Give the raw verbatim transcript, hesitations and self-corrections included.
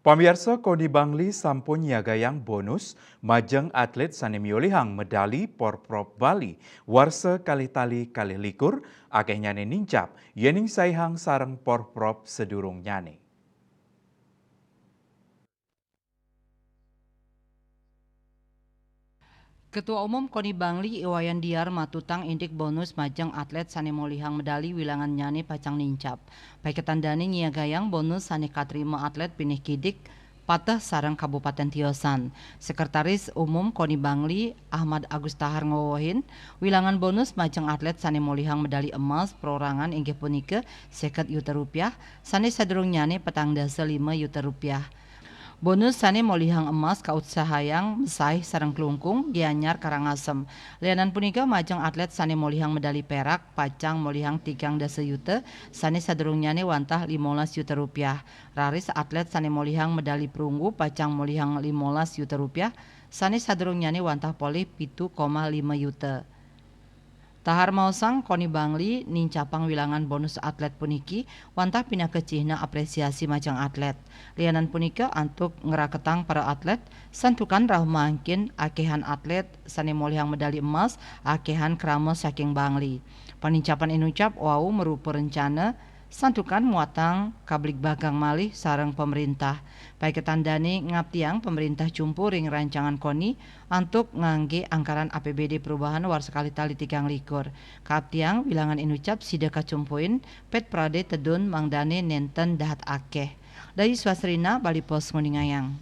Pamiarsa, KONI Bangli sampun nyiagayang bonus majeng atlet sane miolihang medali Porprov Bali warsa kalih tali kalih likur, akehnyane nincap, yening saihang sareng Porprov sedurungnyane. Ketua Umum KONI Bangli, I Wayan Diar, matutang indik bonus majeng atlet sane molihang medali wilangannyane pacang nincap. Paiketan dane nyiagayang bonus sane katrima atlet pinih kidik pateh sareng kabupaten tiosan. Sekretaris Umum KONI Bangli, Ahmad Agus Tahar, ngwewehin, wilangan bonus majeng atlet sane molihang medali emas perorangan inggih punika seket yuta rupiah, sane sadurungnyane petang dasa lima yuta rupiah. Bonus sane molihang emas kautsahayang mesaih sareng Klungkung, Gianyar, Karangasem. Lianan punika, majeng atlet sane molihang medali perak pacang molihang tigang dasa yuta, sane sadurungnyane wantah limolas yuta rupiah. Raris atlet sane molihang medali perunggu pacang molihang limolas yuta rupiah, sane sadurungnyane wantah polih pitu koma lima yuta. Tahar maosang, KONI Bangli nincapang wilangan bonus atlet puniki wantah pinaka cihna apresiasi majeng atlet. Lianan punika, antuk ngraketang para atlet, santukan rauh mangkin akehan atlet sane molihang medali emas akehan krama saking Bangli. Panincapan inucap wau marupa rencana santukan muatang kabligbagang malih sareng pamerintah. Paiketan dane ngaptiang pamerintah cumpu ring rancangan KONI antuk ngangge anggaran A P B D perubahan warsa kalih tali tigang likur. Kaaptiang wilangan inucap sida kacumpuin, pet prade tedun mangdane nenten dahat akeh. Dayu Swasrina, Bali Post, nguningayang.